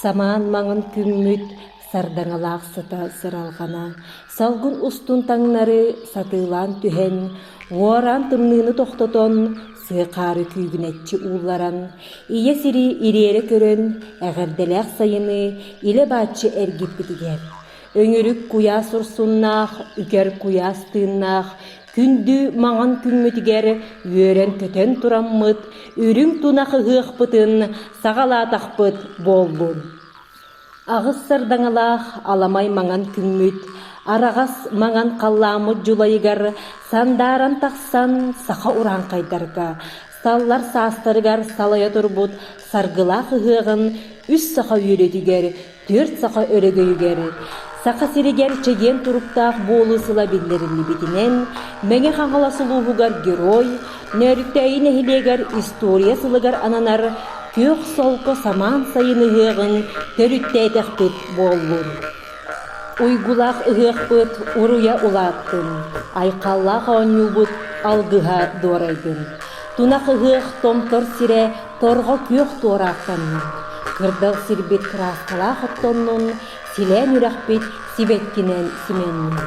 Самаан маҥан күммүт сардаҥалаах сыта сыралҕана, салгын устун таҥнары сатыылаан түһэн, уораан тымныыны тохтотон, сыа хаары күүгүнэччи уулларан, ийэ сири ириэрэ көрөн, эҕэрдэлээх сайыны илэ-бааччы эргиппитигэр, өҥүрүк куйаас урсуннаах, үкэр куйаас тыыннаах күндү маҥан күммүтүгэр үөрэн-көтөн тураммыт, үрүҥ тунах ыһыахпытын саҕалаатахпыт буоллун. Аҕыс сардаҥалаах аламай маҥан күммүт, араҕас маҥан халлааммыт дьулайыгар сандааран тахсан саха урааҥхайдарга, саллар саастарыгар салайа турбут саргылаах ыһыаҕын үс саха үөрүүтүгэр түөрт саха өрөгөйүгэр Саха сиригэр чэгиэн туруктаах буолуу сыла биллэриллибитинэн, Мэҥэ Хаҥалас улууһугар Герой, Нөөрүктээйи нэһилиэгэр История сылыгар ананар Күөх солко самаан сайын ыһыаҕын төрүттээтэхпит буоллун. Уйгулаах ыһыахпыт уруйа улааттын, айхаллаах оонньуубут алгыһа дуорайдын. Тунах ыһыах томтор сирэ торҕо күөх туораахтаннын, кырдал сирбит кырааскалаах оттоннун, силээн үрэхпит сибэккинэн симэннин.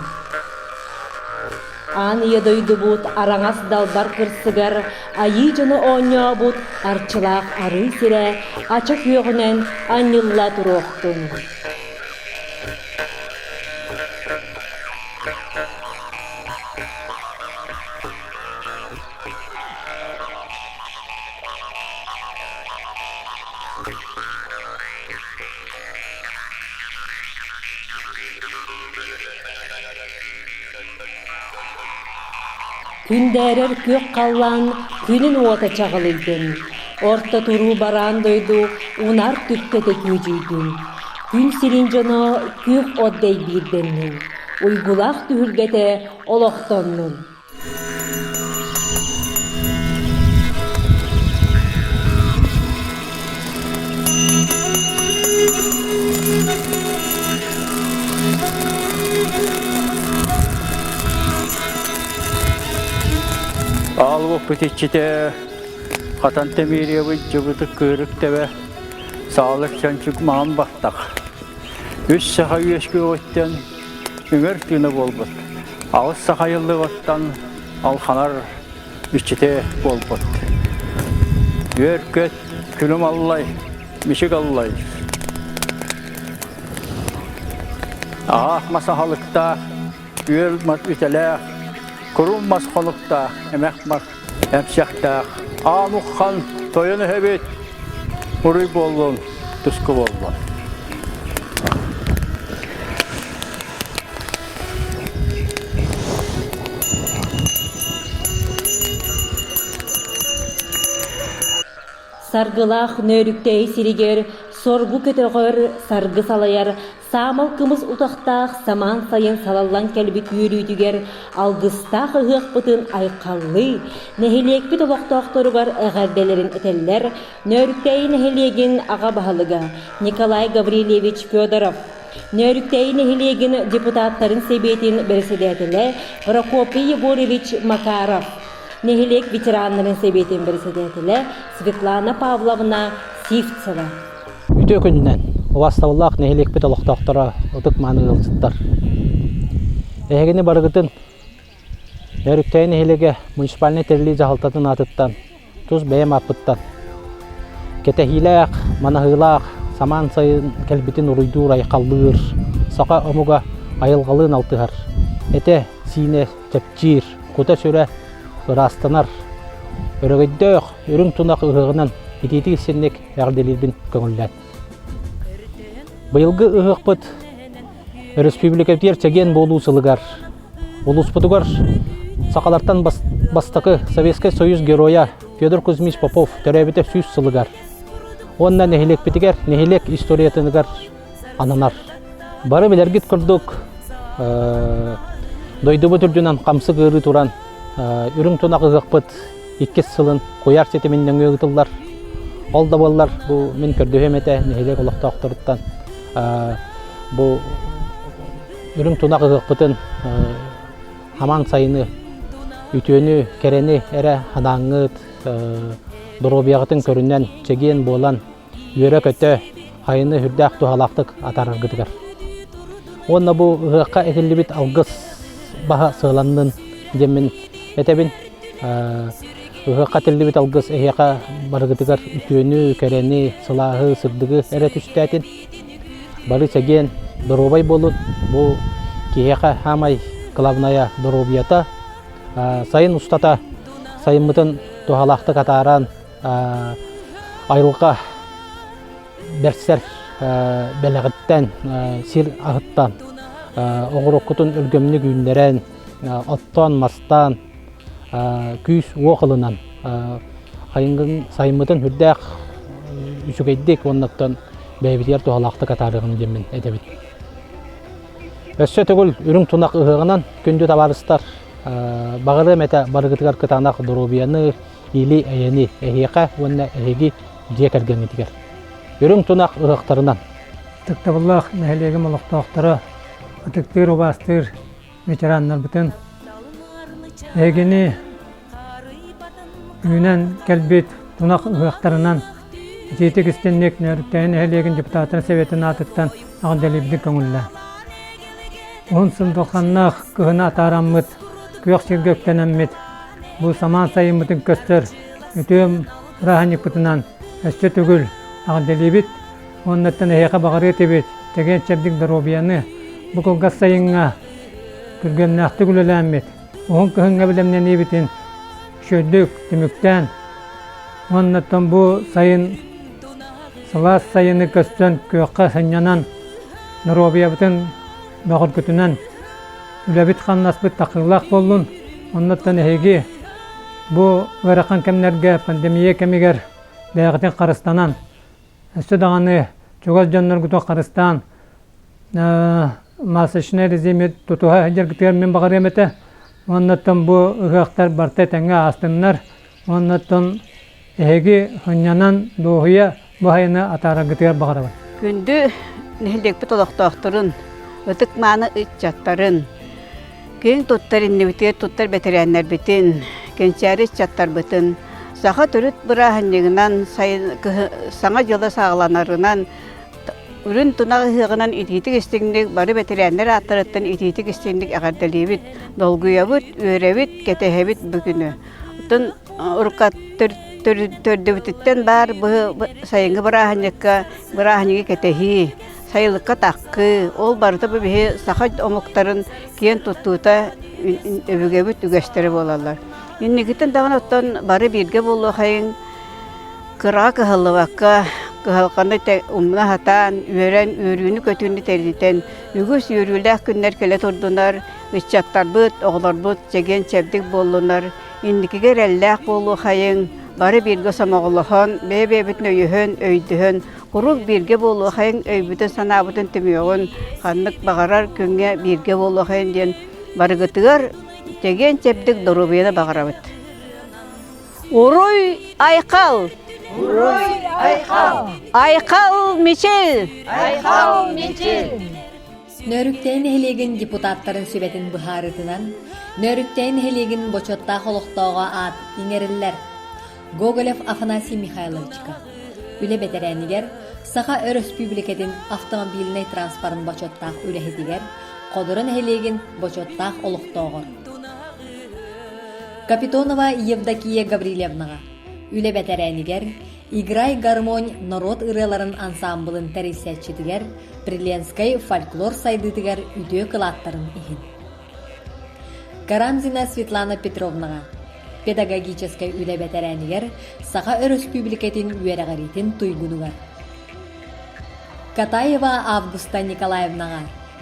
Аан ийэ дойдубут араҥас далбар кырсыгар айыы дьоно оонньообут арчылаах арыы сирэ ача күөҕүнэн анньылла туруохтун. Күндээрэр күөх халлаан күнүн уота чаҕылыйдын, Орто туруу бараан дойду унаар түптэтэ күөдьүйдүн, Күн сирин дьоно күөх от дэйбиирдэннин, Уйгулаах түһүлгэтэ олохтоннун. Аалбыппыт иччитэ хатан тэмириэбит дьыбытык кыырык тэбэ саалык чанчык маҕан баттах. Үс саха үөскүөҕүттэн үҥэр тыына буолбут. Аҕыс сахайыллыбаттан алханар иччитэ буолбут. Үөр-көт, күлүм аллай, мичик аллай. Аах мас аһалыктаах, үөл мас үтэлээх, курум мас хонуктаах, эмэх мас эмсэхтээх. Аан уххан тойон эһэбит, уруй буоллун, туску буоллун. Саргылаах Нөөрүктэйи сиригэр соргу көтөҕөр, саргы салайар, саамал кымыс утахтаах самаан сайын салаллан кэлбит үөрүүтүгэр алгыстаах ыһыахпытын айхаллыы, нэһилиэкпит олохтоохторугар эҕэрдэлэрин этэллэр Нөөрүктэйи нэһилиэгин аҕа баһылыга Николай Гаврильевич Федоров, Нөөрүктэйи нэһилиэгин депутаттарын сэбиэтин бэрэссэдээтэлэ Прокопий Егорович Макаров, нэһилиэк ветераннарын сэбиэтин бэрэссэдээтэлэ Светлана Павловна Сивцева. Үтүө күнүнэн убаастабыллаах нэһилиэкпит олохтоохторо, ытык-мааны ыалдьыттар. Эһигини барыгытын Нөөрүктэйи нэһилиэгэ муниципальнай тэриллии дьаһалтатын аатыттан тус бэйэм ааппыттан кэтэһиилээх, манаһыылаах самаан сайын кэлбитин уруйдуур айхаллыыр, саха омуга айылҕалыын алтыһар, этэ-сиинэ чэпчиир, кута-сүрэ ыраастанар, өрөгөйдөөх үрүҥ тунах ыһыаҕынан итиитик-истинник эҕэрдэлиирбин көҥүллээн. Быйылгы ыһыахпыт өрөспүүбүлүкэбитигэр чэгиэн буолуу сылыгар Улууспутугар сахалартан бастакы Советскай Союз Геройа Федор Кузьмич Попов төрөөбүтэ 100 сылыгар уонна нэһилиэкпитигэр нэһилиэк историятыгар ананар. Бары билэргит курдук дойдубут үрдүнэн хамсык ыарыы туран үрүҥ тунах ыһыахпыт иккис сылын куйаар ситимин нөҥүө ыытыллар. Ол да буоллар бу мин көрдөһүөм этэ нэһилиэк олохтоохторуттан бу үрүҥ тунах ыһыахпытын хамаан сайыны үтүөнү, кэрэни эрэ санааҥҥыт, доруобуйаҕытын көрүнэн, чэгиэн буолан, үөрэ-көтө, Хайыны үрдээх туһалаахтык атаараргытыгар. Уонна бу ыһыахха этиллибит алгыс баһа сыаланнын диэммин этэбин. Ыһыахха этиллибит алгыс эһиэхэ барыгытыгар үтүөнү, кэрэни, сылааһы, сырдыгы эрэ түстээтин. Бары чэгиэн, доруобай буолун. Бу киһиэхэ саамай кылаабынайа доруобуйата. Сайын устата сайыммытын туһалаахтык атааран, айылҕа бэрсэр бэлэҕиттэн, сир аһыттан оҕуроккутун өлгөмнүк үүннэрэн, оттоон-мастаан, күүс-уох ылынан сайыммытын сүрдээх үчүгэйдик уонна оттон бэйэбитигэр туһалаахтык атаарыаҕын диэммин этэбин. Өссө төгүл үрүҥ тунах ыһыаҕынан күндү табаарыстар, баҕарыам этэ барыгытыгар кытаанах доруобуйаны, или-эйэни эһиэхэ уонна эһиги дьиэ кэргэҥҥитигэр. Үрүҥ тунах ыһыахтарынан! Ытыктабыллаах нэһилиэгим олохтоохторо, ытыктыыр, убаастыыр ветераннарбытын, эһигини үүнэн кэлбит тунах ыһыахтарынан итиитик истинник Нөөрүктээйи нэһилиэгин депутаттарын Советын аатыттан эҕэрдэлиибитин көҥүллээ. Уһун сындылханнаах кыһыны атаараммыт, күөх сиргэ үктэнэммит, бу самаан сайыммытын көстөр үтүө бырааһынньыкпытынан өссө төгүл эҕэрдэлиибит уоннаттан эһиэхэ баҕарыа этибит чэгиэн-чэбдик доруобуйаны, бу кылгас сайыҥҥа күргүөмнээхтик үлэлээммит, уһун кыһыҥҥа бэлэмнэниибитин үчүгэйдик түмүктээн уоннаттан бу сайын сылаас сайыны көстөн күөххэ сынньанан доруобуйабытын бөҕөргүтүнэн үлэбит-хамнаспыт тахсыылаах буоллун. Оннуттан эһиги бу ыарахан кэмнэргэ пандемия кэмигэр бэйэҕитин харыстанан, өссө даҕаны чугас дьонноргутун харыстаан масочнай режими тутуһа сылдьаргытыгар мин баҕарыам этэ. Уоннаттан бу ыһыахтар барыта этэҥҥэ аастыннар. Уоннаттан эһиги сынньанан дуоһуйа бу айаны атаараргытыгар баҕарабын. Күндү нэһилиэкпит олохтоохторун, ытык-мааны ыччаттарын, киэҥ туттар иннибитигэр туттар бэтэрээннэрбитин, кэнчээри ыччаттарбытын саха төрүт бырааһынньыгынан саҥа дьыла саҕаланарынан үрүн тунах ыһыаҕынан итиитик-истиҥник бары бэтэрээннэр ааттарыттан итиитик-истиҥник эҕэрдэлиибит, долгуйабыт, үөрэбит, кэтэһэбит бу күнү. Оттон урукка төрдүбүтүттэн баар сайыҥҥы бырааһынньыкка бырааһынньыгы кэтэһии, сайылыкка таккыы, ол барыта бу биһи саха омуктарын киэн туттуута өбүгэбит үгэстэрэ буолаллар. Инникитин даҕаны оттон бары бииргэ буолуохайыҥ, кыраҕа кыһаллыбакка, кыһалҕаны умна сатаан, үөрэн, үөрүүнү-көтүүнү тэритэн, үгүс үөрүүлээх күннэр кэлэ турдунар, ыччаттарбыт, оҕолорбут чэгиэн-чэбдик буоллунар, инникигэ эрэллээх буолуохайыҥ, бары бииргэ сомоҕолоһон, бэйэ-бэйэбитин өйөһөн, өйдөһөн, куруук бииргэ буолуохайыҥ, өйбүтүн-санаабытын түмүөҕүн, ханнык баҕарар күҥҥэ бииргэ буолуохайыҥ диэн барыгытыгар чэгиэн-чэбдик доруобуйаны баҕарабыт. Уруй айхал! Уруй айхал! Айхал Мичил! Айхал Мичил! Нөөрүктээй нэһилиэгин депутаттарын сүбэтин быһаарыытынан, Нөөрүктээй нэһилиэгин бочуоттаах олохтооҕо аат иҥэриллэр. Гоголев Афанасий Михайловичка, үлэ бэтэрээнигэр, Саха Өрөспүүбүлүкэтин автомобильнай транспорын бочуоттаах үлэһитигэр, Ходоро нэһилиэгин бочуоттаах олохтооҕор. Капитонова Евдокия Гаврильевнаҕа, үлэ бэтэрээнигэр, Играй гармонь норуот ырыаларын ансаамбылын тэрийсээччитигэр Приленскэй фольклор сайдыытыгар үтүө кылааттарын иһин. Карамзина Светлана Петровнаҕа, педагогическай үлэ бэтэрээнигэр Саха Өрөспүүбүлүкэтин үөрэҕириитин туйгунугар. Катаева Августа Николаевнаҕа,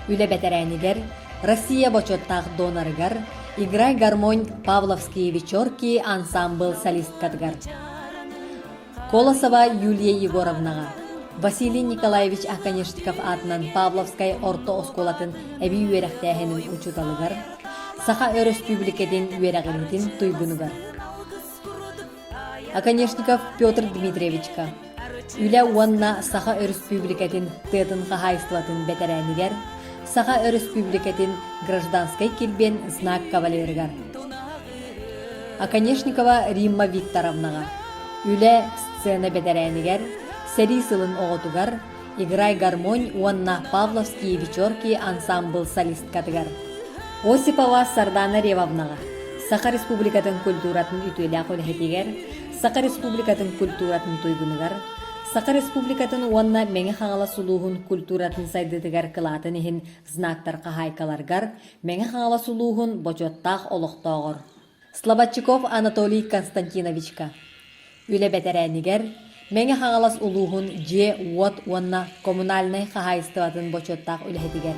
үлэ бэтэрээнигэр Россия бочуоттаах донорыгар Играй гармонь Павловские вечерки ансаамбыл солисткатыгар. Колосова Юлия Егоровнаҕа, Василий Николаевич Оконешников аатынан Павловскай орто оскуолатын эбии үөрэхтээһинин учууталыгар, Саха Өрөспүүбүлүкэтин үөрэҕириитин туйгунугар. Оконешников Петр Дмитриевичка, Үлэ уонна Саха Өрөспүүбүлүкэтин тыатын хаһаайыстыбатын бэтэрээнигэр, Саха Өрөспүүбүлүкэтин гражданскай килбиэн знак кавалерыгар. Оконешникова Римма Викторовнаҕа, үлэ сцена бэтэрээнигэр, сэрии сылын оҕотугар, Играй гармонь уонна Павловские вечерки ансаамбыл солисткатыгар. Осипова Сардана Ревовнаҕа, Саха Республикатын культуратын үтүөлээх үлэһитигэр, Саха Республикатын культуратын туйгунугар, Саха Республикатын уонна Мэҥэ Хаҥалас улууһун культуратын сайдыытыгар кылаатын иһин знактар хаһаайкаларыгар Мэҥэ Хаҥалас улууһун бочуоттаах олохтооҕор Слободчиков Анатолий Константиновичка, үлэ бэтэрээнигэр, Мэҥэ Хаҥалас улууһун дьиэ-уот уонна коммунальнай хаһаайыстыбатын бочуоттаах үлэһитигэр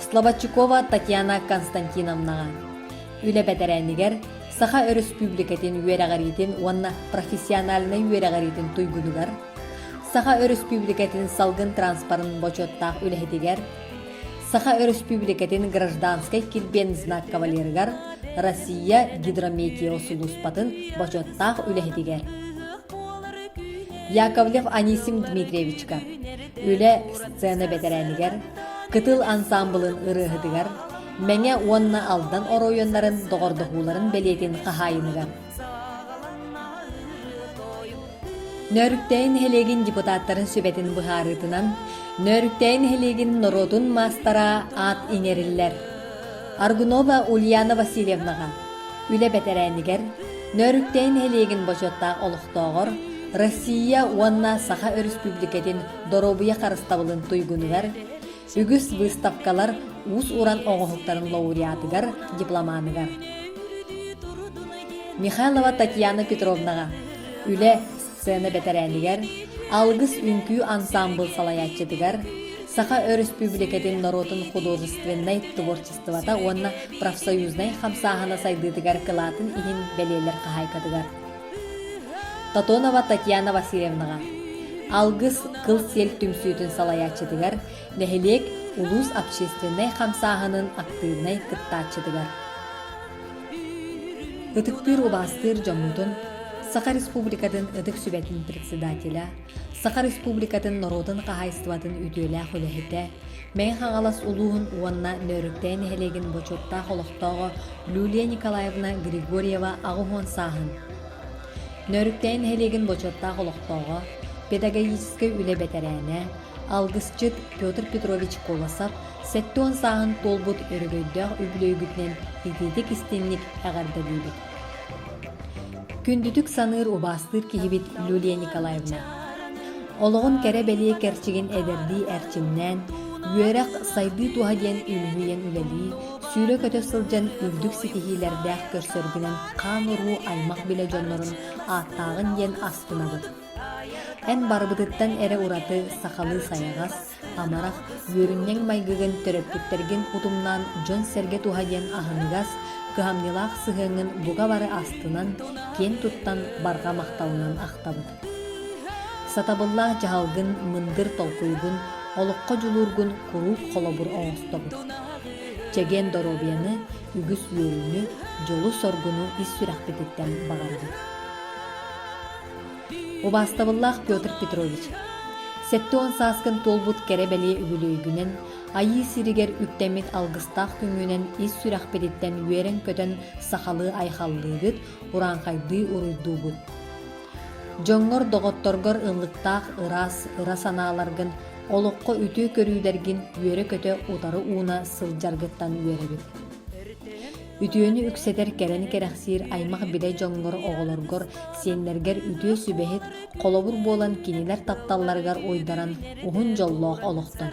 Слободчикова Татьяна Константиновнаҕа, үлэ бэтэрээнигэр, Саха Өрөспүүбүлүкэтин үөрэҕириитин уонна профессиональнай үөрэҕириитин туйгунугар, Саха Өрөспүүбүлүкэтин салгын транспорын бочуоттаах үлэһитигэр, Саха Өрөспүүбүлүкэтин гражданскай килбиэн знак кавалерыгар, Россия гидрометео сулууспатын бочуоттаах үлэһитигэр Яковлев Анисим Дмитриевичка, үлэ сцена бэтэрээнигэр, Кытыл ансаамбылын ырыаһытыгар, Мэҥэ уонна Алдан оройуоннарын доҕордоһууларын бэлиэтин хаһаайыныгар. Нөөрүктээй нэһилиэгин депутаттарын сүбэтин быһаарыытынан Нөөрүктээй нэһилиэгин норуотун маастара аат иҥэриллэр. Аргунова Ульяна Васильевнаҕа, үлэ бэтэрээнигэр, Нөөрүктээй нэһилиэгин бочуоттаах олохтооҕор, Россия уонна Саха Өрөспүүбүлүкэтин доруобуйа харыстабылын туйгунугар, үгүс выставкалар уус-уран оҥоһуктарын лауреатыгар, дипломаныгар. Михайлова Татьяна Петровнаҕа, үлэ сцена бэтэрээнигэр, Алгыс үҥкүү ансаамбыл салайааччытыгар, Саха Өрөспүүбүлүкэтин норуотун художественнай творчествота уонна профсоюзнай хамсааһына сайдыытыгар кылаатын иһин бэлиэлэр хаһаайкатыгар. Тотонова Татьяна Васильевнаҕа, Алгыс кыл-сиэл түмсүүтүн салайааччытыгар, нэһилиэк улуус общественнай хамсааһынын актыыбынай кыттааччытыгар. Ытыктыыр убаастыыр дьоммутун Саха Республикатын Ытык Сүбэтин председателя, Саха Республикатын норуотун хаһаайыстыбатын үтүөлээх үлэһитэ, Мэҥэ Хаҥалас улууһун уонна Нөөрүктээй нэһилиэгин бочуоттаах олохтооҕо Люлия Николаевна Григорьева 80 сааһын, Нөөрүктээй нэһилиэгин бочуоттаах олохтооҕо, педагогическай үлэ бэтэрээнэ, алгысчыт Петр Петрович Колосов 70 сааһын туолбут өрөгөйдөөх үбүлүөйгүтүнэн итиитик-истиҥник эҕэрдэлиибит. Күндүтүк саныыр убаастыыр киһибит Люлия Николаевна. Олоҕун кэрэ-бэлиэ кэрчигин эдэрдии эрчимнээн, үөрэх, сайдыы туһа диэн үлүһүйэн үлэлии, сүүрэ-көтө сылдьан үрдүк ситиһиилэрдээх көрсөргүнэн хаан-уруу аймах-билэ дьоннорун ааттааҕын диэн астынабыт. Эн барыбытыттан эрэ ураты сахалыы сайаҕас, амарах, үөрүнньэҥ майгыгын төрөппүттэргин утумнаан дьон-сэргэ туһа диэн аһыныгас, кыһамньылаах сыһыаҥҥын бука бары астынан, киэн туттан барҕа махталынан ахтабыт. Сатабыллаах дьаһалгын, мындыр толкуйгун, олоххо дьулуургун куруук холобур оҥостобут. Чэгиэн доруобуйаны, үгүс үөрүүнү, дьолу-соргуну ис сүрэхпититтэн баҕарабыт. Убаастабыллаах Петр Петрович, 70 сааскын туолбут кэрэ-бэлиэ үбүлүөйгүнэн, Айыы сиригэр үктэммит алгыстаах күҥҥүнэн ис сүрэхпититтэн үөрэн-көтөн сахалыы айхаллыыбыт, урааҥхайдыы уруйдуубут. Дьоҥҥор, доҕотторгор ыллыктаах ыраас ыра санааларгын, олоххо үтүө көрүүлэргин үөрэ-көтө утары ууна сылдьаргыттан үөрэбит. Үтүөнү үксэтэр кэрэни кэрэхсиир аймах-билэ дьоҥҥор, оҕолоргор, сиэннэргэр үтүө сүбэһит, холобур буолан кинилэр тапталларыгар уйдаран уһун дьоллоох олохтон.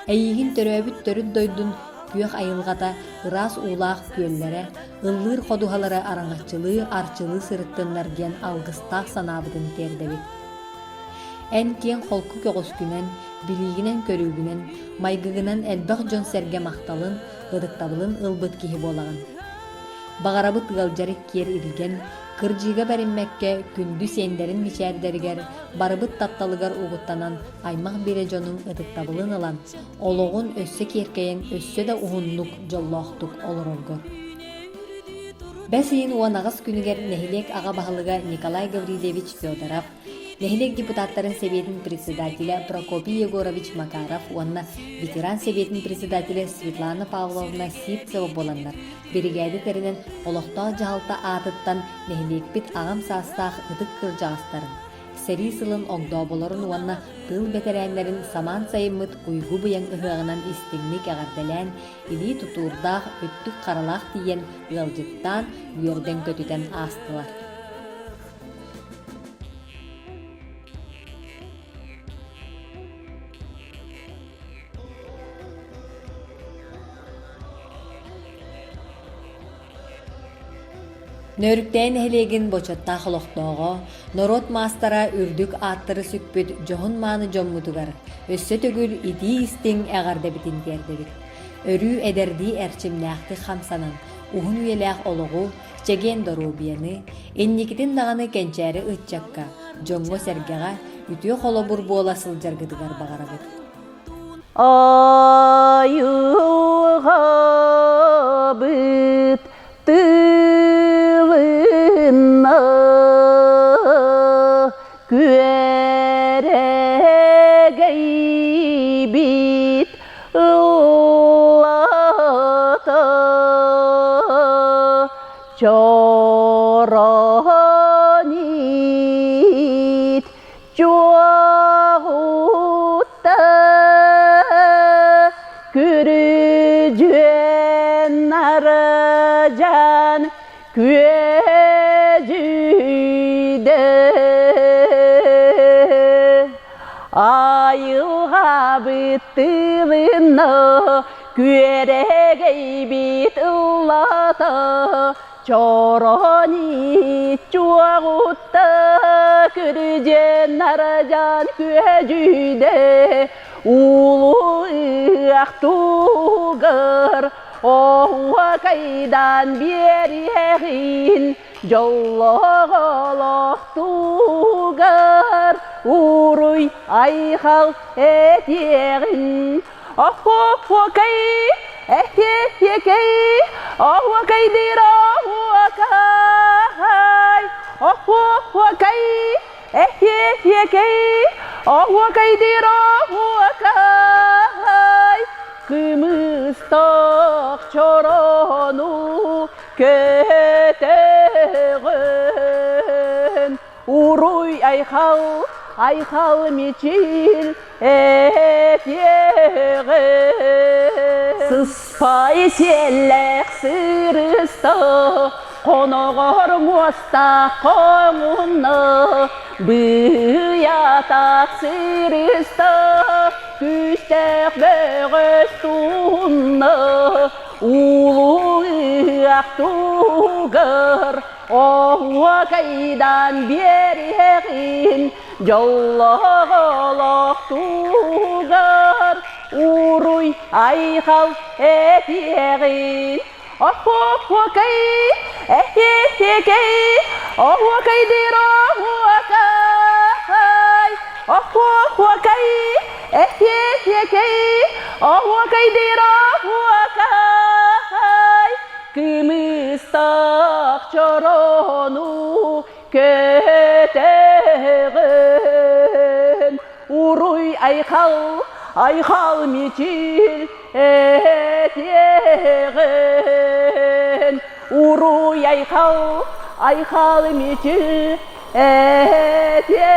Эйиигин төрөөбүт төрүт дойдун күөх айылҕата, ыраас уулаах күөллэрэ, ыллыыр ходуһалара араҥаччылыы, арчылыы сырыттыннар диэн алгыстаах санаабытын тиэрдэбит. Эн киэҥ холку көҕүскүнэн, билиигинэн-көрүүгүнэн, майгыгынан элбэх дьон-сэргэ махталын, ытыктабылын ылбыт киһи буолаҕын. Баҕарабыт ыалдьар иккиэр илгэн, кырдьыыга бэриммэккэ күндү сиэннэрин мичээрдэригэр, барыбыт тапталыгар угуттанан аймах биэрэ дьонуҥ ытыктабылын ылан, олоҕун өссө киэркэйэн өссө да уһуннук, дьоллоохтук олороргор. Бэс ыйын 18 күнүгэр нэһилиэк аҕа баһылыга Николай Гаврильевич Федоров, Нэһилиэк депутаттарын сэбиэтин председателэ Прокопий Егорович Макаров уонна ветеран сэбиэтин председателэ Светлана Павловна Сивцева буоланнар, биригээдэ тэринэн олохтоох дьаһалта аатыттан нэһилиэкпит аҕам саастаах ытык кырдьаҕастарын, сэрии сылын огдооболорун уонна тыыл бэтэрээннэрин самаан сайыммыт уйгу-быйаҥ ыһыаҕынан истиҥник эҕэрдэлээн, илии тутуурдаах, өттүк харалаах тиийэн ыалдьыттаан, үөрдэн-көтүтэн аастылар. Нөөрүктээн нэһилиэгин бочуоттаах олохтооҕо, норуот маастара үрдүк ааттары сүкпүт дьоһун-мааны дьоммутугар өссө төгүл итии-истиҥ эҕэрдэбитин тиэрдэбит. Өрүү эдэрдии эрчимнээхтик хамсанан, уһун үйэлээх олоҕу, чэгиэн доруобуйаны, инникитин даҕаны кэнчээри ыччакка, дьоҥҥо-сэргэҕэ үтүө холобур буола сылдьаргытыгар баҕарабыт. Айылҕабыт тылынна күөрэгэйбит ыллата чороонит Чуоҕутта күрүдьүөн нарыдьан күөдьүйдэ айылҕабыт тылына күөрэгэйбит ыллата Чорони чуоҕутта күрдьэн нарадьан күөдьүйдэ улуу тугар оһуокайдан биэриэҕин дьоллоох олохтугар уруй айхал этиэҕин Оһуокай, эһиэһиэкэй, оһуокайдыыр оһуокай. Оһуокай, эһиэһиэкэй, оһуокайдыыр оһуокай. Кымыстаах чороону көтөҕөн, уруй айхал, айхал мичил Этиэҕин сыспай сиэллээх сырыста, хоноҕор муостаах хоҥунна, быйатах сырыста, күүстээх бөҕөс туһунна, улуу ыһыах тугар оһуокайдан биэриэҕин Дьоллоох олохтугар уруй айхал этиэҕин. Оһуокай, эһиэһиэкэй, оһуокайдыыр оһуокай. Оһуокай, эһиэһиэкэй, оһуокайдыыр оһуокай. Кымыстаах чороону Көтөҕөн уруй айхал, айхал мичил этиэҕин. Уруй айхал, айхал мичил этиэҕин.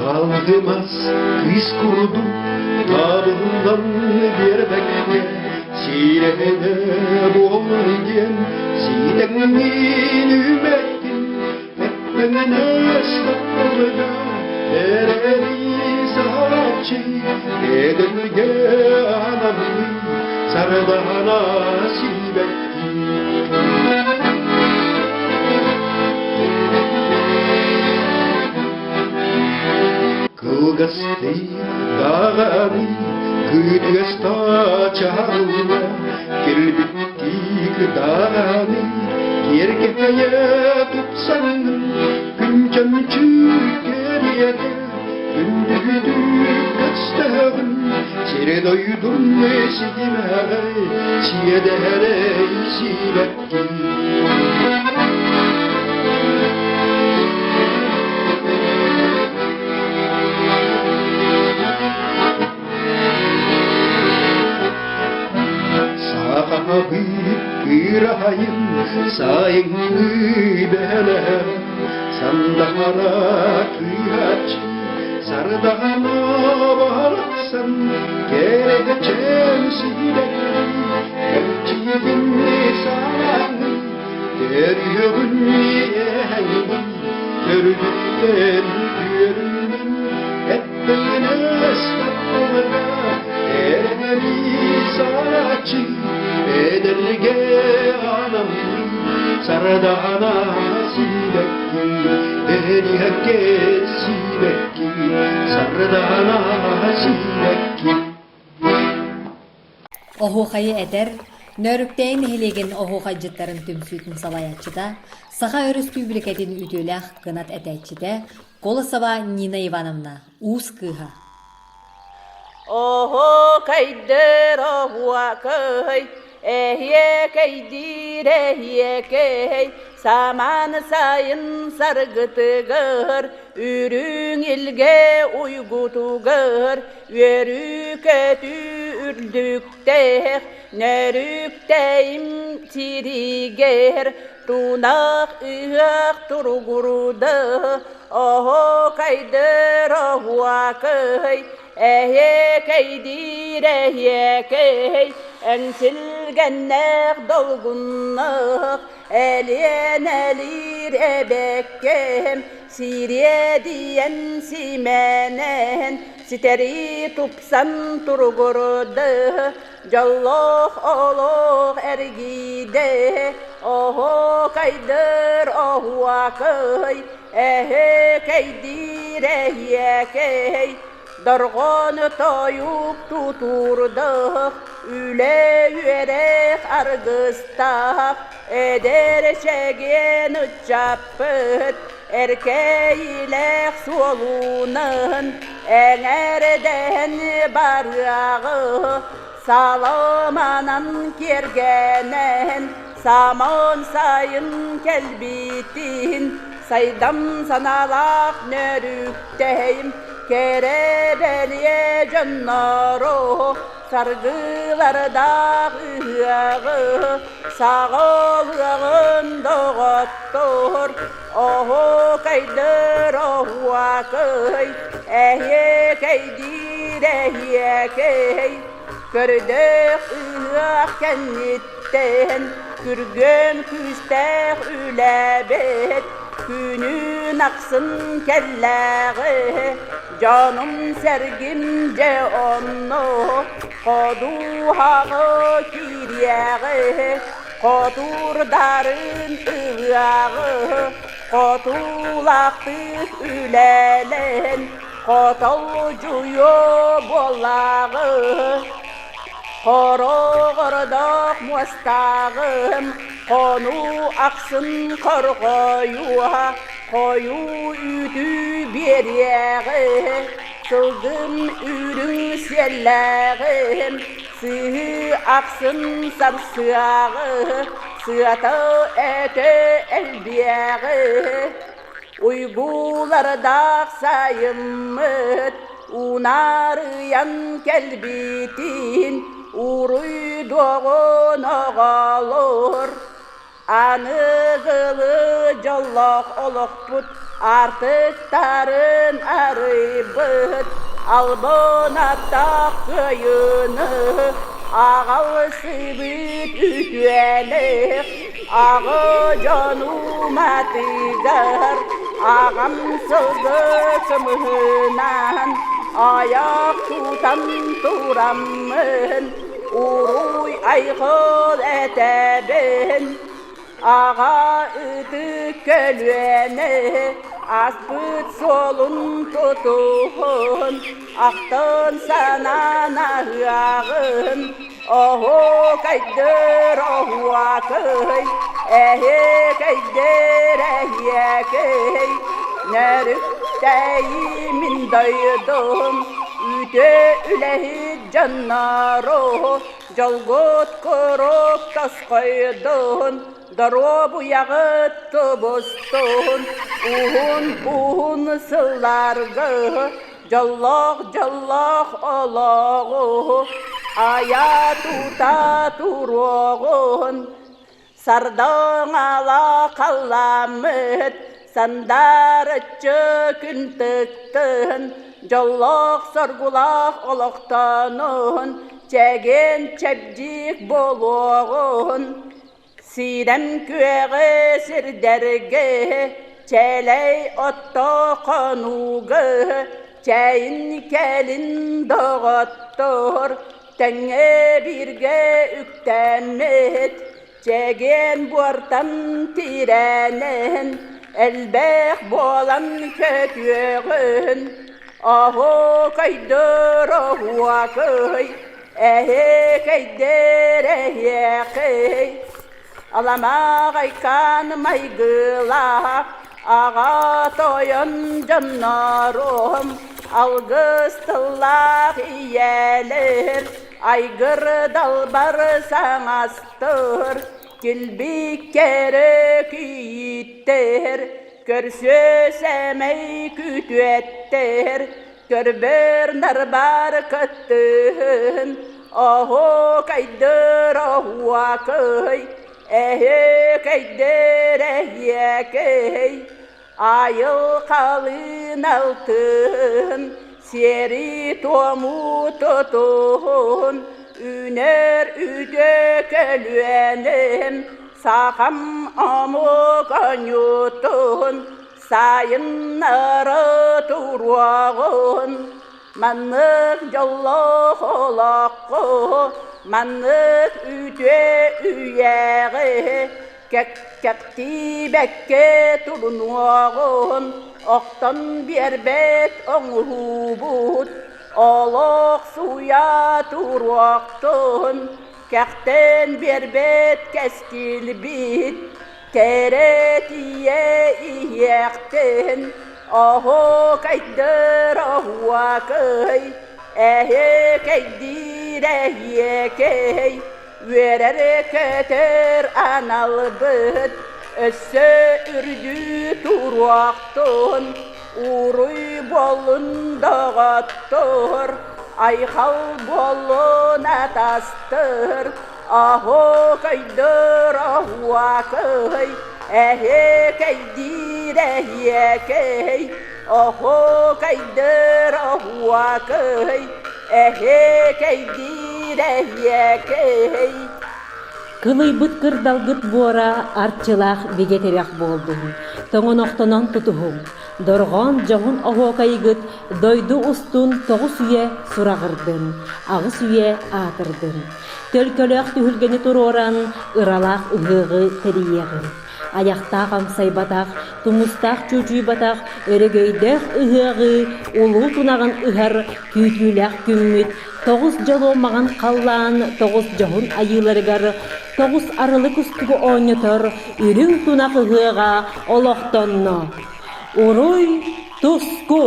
Талгымас кыыс курдук табыллан биэрбэккэ сирэһинэ буоллун диэн сиитэҥниин үүмэккин эппэҥэнэс тапталга эрэри саһааччы эдэргэ анаммыт сардаана сибэкки. Кылгастыы даҕаны кытыаста чаҕылла кэлбиттии даҕаны киэргэйэ тупсаҥҥын күн чөмчүүккэриэтэ күндүгүтүк көстөҕүн сири дойдум ситимэҕэй сиэдэрэй сибэкки. Сахабыт кыырайын сайыҥҥы бэлэҕэ сандахара кыһаччы сардаҕана барахсан кэрэчээн сибэкки кэмчигин саҥаҥый Төрүөҕүн иэһэҥин төрүтүттэн үөрүүнүн эппэҥнэс тапталга эрэли сааччы эдэргэ анаммын сардаана сибэкки эриһэккэ сибэкки сардаана сибэкки. Оһуохайы этэр, Нөөрүктээй нэһилиэгин оһуохайдьыттарын түмсүүтүн салайааччыта, Саха Өрөспүүбүлүкэтин үтүөлээх кынат этээччитэ Колосова Нина Ивановна, Уус Кыыһа. Оһуокайдыр оһуокай, эһиэкэйдиир эһиэкэй, самаан сайын саргытыгар, үрүҥ илгэ уйгутугар, Үөрүү-көтүү үрдүктээх, нөрүктэйим сиригэр, тунах ыһыах туругурда, оһуокайдыр оһуокай, эһиэкэйдиир эһиэкэй, эҥсилгэннээх долгуннаах, элиэнэлиир эбэккэм, сириэдийэн симэнэн, ситэри тупсан туругурда, дьоллоох олох эргийдэ, оһуокайдыр оһуокай, эһэкэйдиир эһиэкэй, дорҕоон тойук тутуурдаах, үлэ үөрэх аргыстаах, эдэр чэгиэн ыччаппыт эркээйилээх суолунан эҥэрдэһэн барыаҕы саламанан киэргэнэн самаан сайын кэлбитин сайдам санаалаах нөрүктэһэйим кэрэ бэлиэ дьонноро саргылардаах ыһыаҕы саҕалыаҕын доҕоттор оһуокайдыр оһуокай эһиэкэйдиир эһиэкэй көрдөөх ыһыах кэнниттэн күргүөм күүстээх үлэбит күнүн ахсын кэллэҕи дьонум-сэргим дьэ онно ходуһаҕа киириэҕи хотуурдарын ылыаҕы хотуулаахтык үлэлээн хотолдьуйуо буоллаҕы хороҕордоох муостааҕым хонуу ахсын хорҕойуо хойуу үүтү биэриэҕи сылгым үрүҥ сиэллээҕим сыһыы ахсын сарсыаҕы сыата этэ элбиэҕи уйгулардаах сайыммыт унаарыйан кэлбитин уруйдуоҕун оҕолор аныгылы дьоллоох олохпут. Аартыктарын арыйбыт албын аттаах кыайыыны аҕалсыбыт үтүөлээх аҕа дьону матыгар аҕам сылгы кымыһынан айах тутан тураммын уруй айхал этэбин Аҕа ытык көлүөнэ ааспыт суолун тутуһун, ахтан санаан аһыаҕын, оһуокайдыр оһуокай, эһиэкэйдир эһиэкэй, нөрүктэйи мин дойдум, үтүө үлэһит дьоннору Дьолгут куруук тосхойдун, доруобуйаҕыт тубустун, уһун-уһун сылларга дьоллоох-дьоллоох олоҕу айа-тута туруоҕун. Сардаҥалаах халлааммыт сандаарыччы күн тыктын, дьоллоох-соргулаах олохтонун, чэгиэн-чэбдик буолуоҕун. Сирэм күөҕү сирдэргэ, чээлэй отто хонууга, чэйин кэлин доҕоттор, Тэҥҥэ бииргэ үктэммит, чэгиэн буортан тирээнэн, элбэх буолан көтүөҕүн, оһуокайдыр оһуокай, эһиэкэйдэр эһиэхэй, аламаҕайкаан майгылаах аҕа тойон дьоннорум, алгыс тыллаах ийэлэр, айгыр далбар саҥастыр, килбиккэрэ кийииттэр, көрсүө сэмэй күтүөттэр, Көрбөр нарбар кыттыһын, оһуокайдыр оһуокай, эһиэкэйдир эһиэкэй, айылҕалыын алтыһын, сиэри-туому тутуһун, үүнэр үтүө көлүөнэм, сахам омук онньутун, Сайыннары туруоҕун, маннык дьоллоох олоххо, маннык үтүө үйэҕи кэхтибэккэ турунуоҕун, охтон биэрбэт оҥоһуубут, олох сууйа туруохтун, кэхтэн биэрбэт кэскилбит, Кэрэтийэ иһиэхтин, оһуокайдыр оһуокай, эһиэкэйдиир эһиэкэй, үөрэр-көтөр аналбыт, өссө үрдүү туруохтун, уруй буоллун доҕоттор, айхал буоллун атастыр, Оһуокайдыр оһуокай, эһиэкэйдиир эһиэкэй, оһуокайдыр оһуокай, эһиэкэйдиир эһиэкэй. Кылыйбыт кырдалгыт буора арчылаах бигэ тирэх буолдун, тоҥонохтонон тутуһуҥ, дорҕоон дьоһун оһуокайгыт дойду устун тоҕус үйэ сураҕырдын, аҕыс үйэ аатырдын. Төлкөлөөх түһүлгэни туруоран, ыралаах ыһыаҕы тэрийиэҕиҥ. Айахтаах амсайбатах, тумустаах чуучуйбатах өрөгөйдөөх ыһыаҕы улуу тунаҕын ыһар күүтүүлээх күммүт тоҕус дьолуо маҕан халлаан тоҕус дьоһун айыыларыгар тоҕус арылы кустугу оонньотор үрүҥ тунах ыһыаҕа олохтонно. Уруй туску!